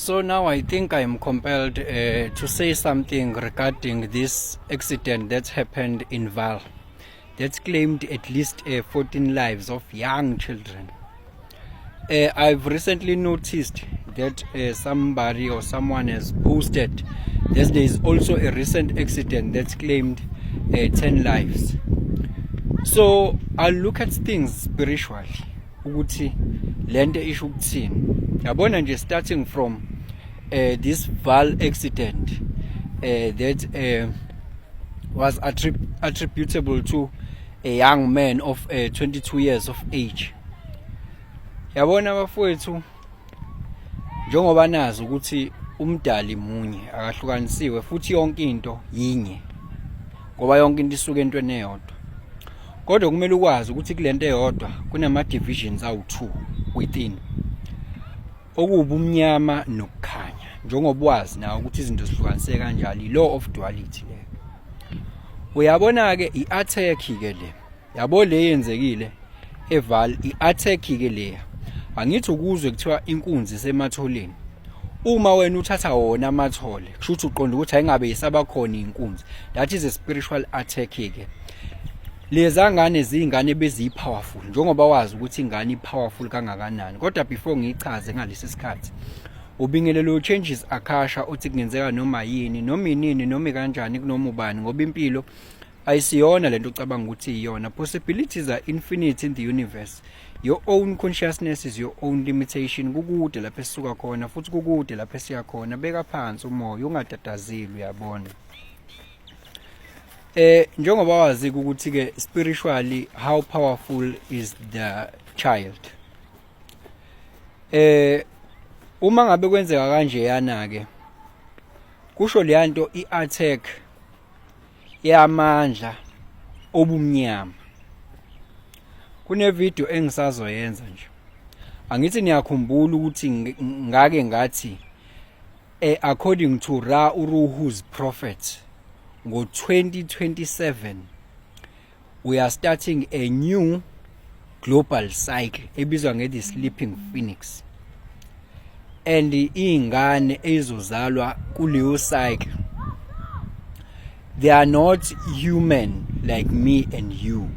So now I think I am compelled to say something regarding this accident that happened in Vaal that claimed at least 14 lives of young children. I've recently noticed that somebody or someone has posted that there is also a recent accident that claimed 10 lives. So I look at things spiritually, ukuthi lento isho ukuthini. Yabona nje, starting from this Vaal accident that was attributable to a young man of 22 years of age. Yabona bafowethu, njengoba nazi ukuthi umdali munye, akahlukanisiwe, futhi yonke into yinye, ngoba yonke into isuka entweni eyodwa. Kodwa kumele ukwazi ukuthi kulento eyodwa kunama divisions awu2 within, okubumnyama nokukhanya, njengoba wazi nawe ukuthi izinto zihlukaniseke kanjalo, i-law of duality leyo. Uyabona ke, i-attack ke le, yabo, le yenzekile eVaal, i-attack ke leya. Angithi ukuzwe kuthiwa inkunzi isematholeni? Uma wena uthatha wona amathole, kusho ukuthi uqonda ukuthi ayingabe isaba khona inkunzi. That is a spiritual attack ke. Leza ngane zingane beziyi-powerful, njengoba wazi ukuthi ingane i-powerful kangakanani. Kodwa before ngiyichaze ngalesi sikhathi, ubingelelo changes akasha uthi kungenzeka noma yini, noma inini, noma kanjani, kunoma ubani, ngoba impilo ayisiyona lento ocabanga ukuthi iyona. Possibilities are infinite in the universe. Your own consciousness is your own limitation. Kukude lapho esisuka khona, futhi kukude lapho esiya khona. Beka phansi umoya, ungatatazeli, uyabona. Njengoba wazi ukuthi ke spiritually how powerful is the child, uma ngabe kwenzeka kanje yana ke, kusho leyanto i-attack yamandla obumnyama. Kune video engisazoyenza nje. Angithi niyakhumbula ukuthi ngake ngathi, according to Ra Uruhu's prophet, ngo-2027 we are starting a new global cycle ebizwa nge-the Sleeping Phoenix, and ingane ezozalwa kuleyo cycle, they are not human like me and you,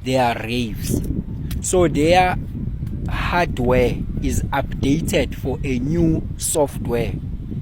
they are wraiths. So their hardware is updated for a new software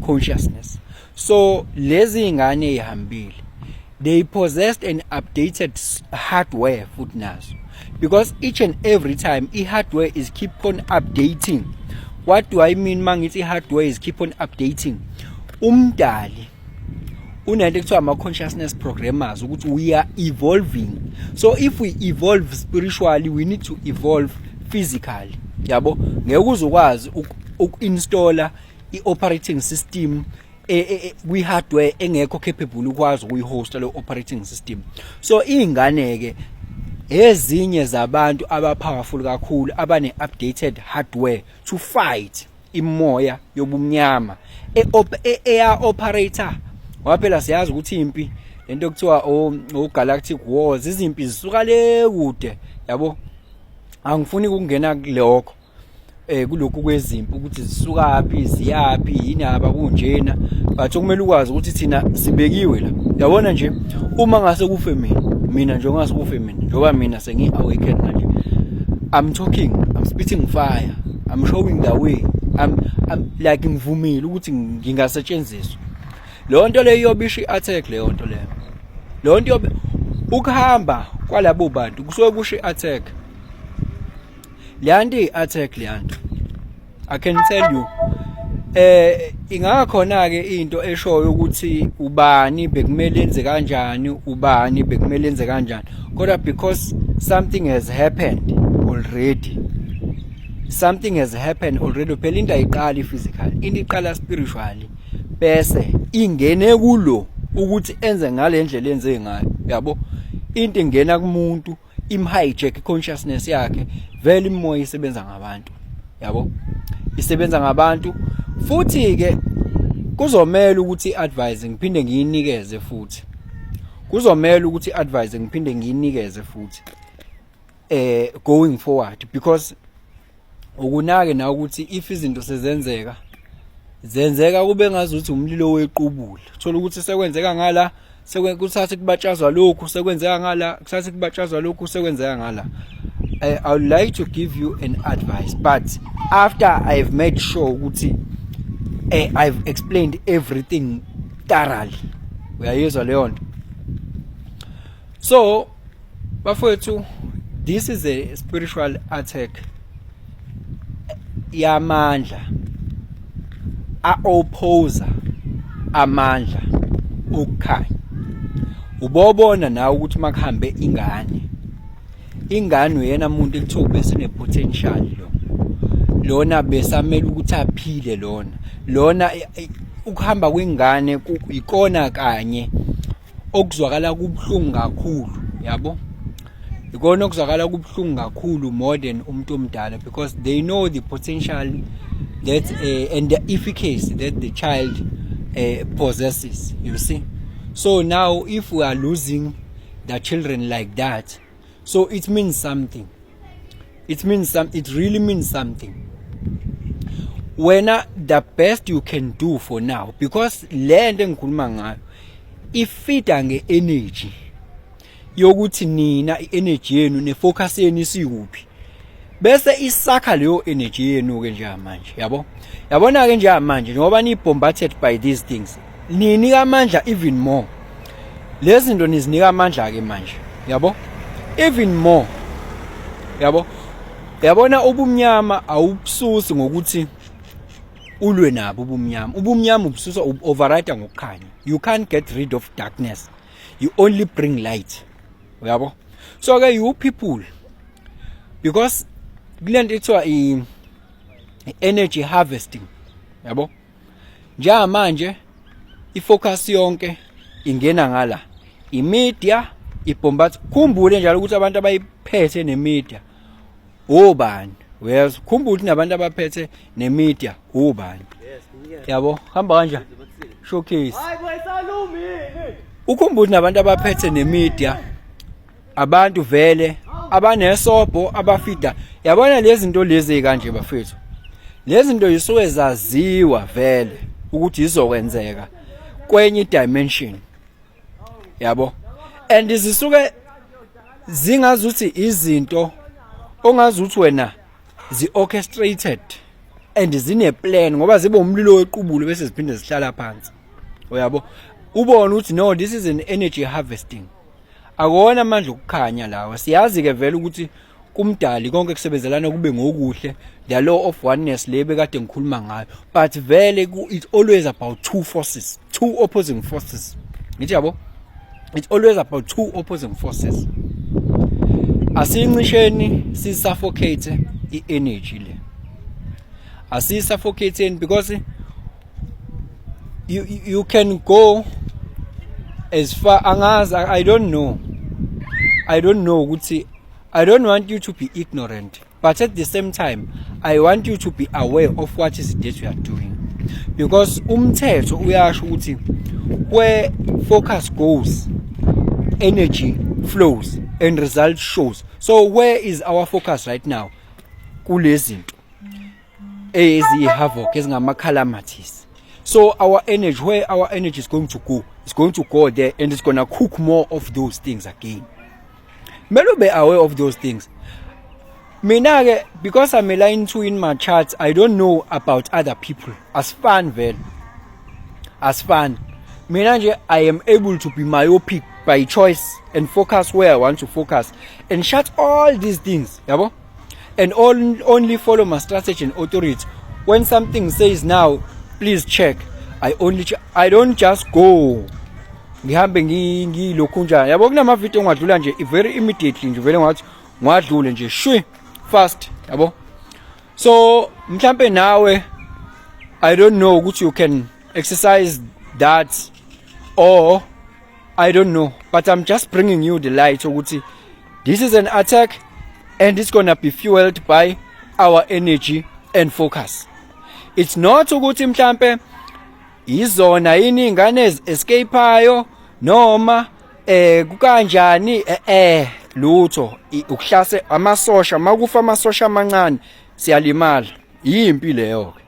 consciousness. So lezi ingane ezihambile, they possessed an updated hardware futhi nazo, because each and every time i-hardware is keep on updating. What do I mean mangithi i-hardware is keep on updating? Umdali unento ekuthiwa ama-consciousness programmers, ukuthi we are evolving. So if we evolve spiritually, we need to evolve physically, yabo. Ngeke uzokwazi uku-installa i-operating system kwi-hardware engekho capable ukwazi ukuyihosta lo operating system. So ingane ke ezinye zabantu aba powerful kakhulu, abane updated hardware to fight imoya yobumnyama eya operator, ngoba phela siyazi ukuthi impi lento kuthiwa o Galactic Wars, izimpi zisuka le kude, yabo. Angifuni ukungena kulokho, kulokhu kwezimpi, ukuthi zisukaphi, ziyapi, yinaba kunjena, but okumele ukwazi ukuthi thina sibekiwe la. Yabona nje, uma ngase kufe mina, mina nje ngase kufe mina, njengoba mina sengi awakened manje, I'm talking, I'm spitting fire, I'm showing the way. I'm like, ngivumile ukuthi ngingasetshenziswa. Leyo nto leyo iyobisha i-attack. Leyo nto leyo, leyo nto yobe ukuhamba kwalabo bantu kusuke kusho i-attack. Leya nto i-attack, leya nto, I can tell you. Ingakhona ke into eshoyo ukuthi ubani bekumele enze kanjani, ubani bekumele enze kanjani, kodwa because something has happened already, something has happened already. Phela into ayiqali physical, into iqala spiritually, bese ingene kulo ukuthi enze ngale ndlela enze ngayo, yabo. Into ingena kumuntu, im-hijack consciousness yakhe. Vele imoya isebenza ngabantu, yabo, isebenza ngabantu. Futhi ke kuzomela ukuthi i-advice ngiphinde ngiyinikeze futhi, kuzomela ukuthi i-advice ngiphinde ngiyinikeze futhi going forward, because ukunake na ukuthi if izinto sezenzeka Zenzeka kube ngazuthi umlilo wequbula. Thola ukuthi sekwenzeka ngala, sekuthathe kubatshazwa lokhu, sekwenzeka ngala, kuthathe kubatshazwa lokhu, sekwenzeka ngala. I would like to give you an advice, but after I've made sure ukuthi I've explained everything thoroughly. Uyayizwa leyo nto? So bafowethu, this is a spiritual attack yamandla a-oppose amandla okukhanya. Ubobona nawe ukuthi makuhambe ingane, ingane uyena umuntu ekuthiwa ubesene potential, lo lona besamela ukuthi aphile lona lona. Ukuhamba kwengane ikona kanye okuzwakala kubuhlungu kakhulu, yabo, ikona okuzwakala kubuhlungu kakhulu more than umuntu omdala, because they know the potential that and the efficacy that the child possesses, you see. So now if we are losing the children like that, so it means something. It really means something. Wena, the best you can do for now, because le nto engikhuluma ngayo ifeeda nge-energy yokuthi nina i-energy yenu nefocus yenu isikuphi, bese isakha leyo energy yenu ke njengamanje, yabo. Yabona ke njengamanje, njengoba ni bombarded by these things, ninika amandla even more lezi zinto, nizinika amandla ke manje, yabo, even more, yabo. Yabona, ubumnyama awubususi ngokuthi ulwe nabo ubumnyama. Ubumnyama ubususa, override ngokukhanya. You can't get rid of darkness, you only bring light, uyabo. So ke you people, because kulento ithiwa i energy harvesting, yabo, njengamanje ifocus yonke ingena ngala imedia ibombard. Khumbule njalo ukuthi abantu abayiphethe nemedia obani, uyezwa? Khumbula ukuthi nabantu abaphethe nemedia obani, yabo. Hamba kanjani showcase? Hayi boy, salumi. Ukhumbule ukuthi nabantu abaphethe nemedia, abantu vele abanesobho abafida, yabona, lezi zinto lezi kanje, bafethu, lezi zinto yisuke zaziwa vele ukuthi izokwenzeka kwenye dimension, yabo, and zisuke zingazuthi izinto ongazuthi wena zi-orchestrated and zine plan, ngoba zibe umlilo wequbulo bese ziphinde zihlala phansi, uyabo. Ubone ukuthi no, this is an energy harvesting, akona amandla okukhanya lawa. Siyazi ke vele ukuthi kumdali konke kusebenzelana kube ngokuhle, the law of oneness le bekade ngikhuluma ngayo, but vele it's always about two forces, two opposing forces, ngithi, yabo. It's always about two opposing forces. Asincisheni sisuffocate i-energy le, asisuffocate, because you can go as far, angazi, I don't know, I don't know ukuthi, I don't want you to be ignorant, but at the same time I want you to be aware of what is it that you are doing, because umthetho uyasho ukuthi where focus goes, energy flows and result shows. So where is our focus right now? Kulezi zinto eziyi-havoc, ezingama-calamities. So our energy, where our energy is going to go, is going to go there, and it's going to cook more of those things again. Kumele ube aware of those things. Mina ke, because I'm a line 2 in my chart, I don't know about other people. Asifani vele, asifani. Mina nje, I am able to be myopic by choice and focus where I want to focus and shut all these things, yabo, and only follow my strategy and authority. When something says now, please check, I only check. I don't just go ngihambe ngilokhu njani, yabo. Kunama video ngiwadlula nje very immediately nje, vele ngathi ngiwadlule nje shwi fast, yabo. So mhlambe nawe, I don't know ukuthi you can exercise that or I don't know, but I'm just bringing you the light ukuthi this is an attack and it's gonna be fueled by our energy and focus. It's not ukuthi mhlambe izona yini ingane escapeayo noma kukanjani, lutho. Ukuhlase amasosha, makufa amasosha amancane siyalimala, yimpi leyo ke.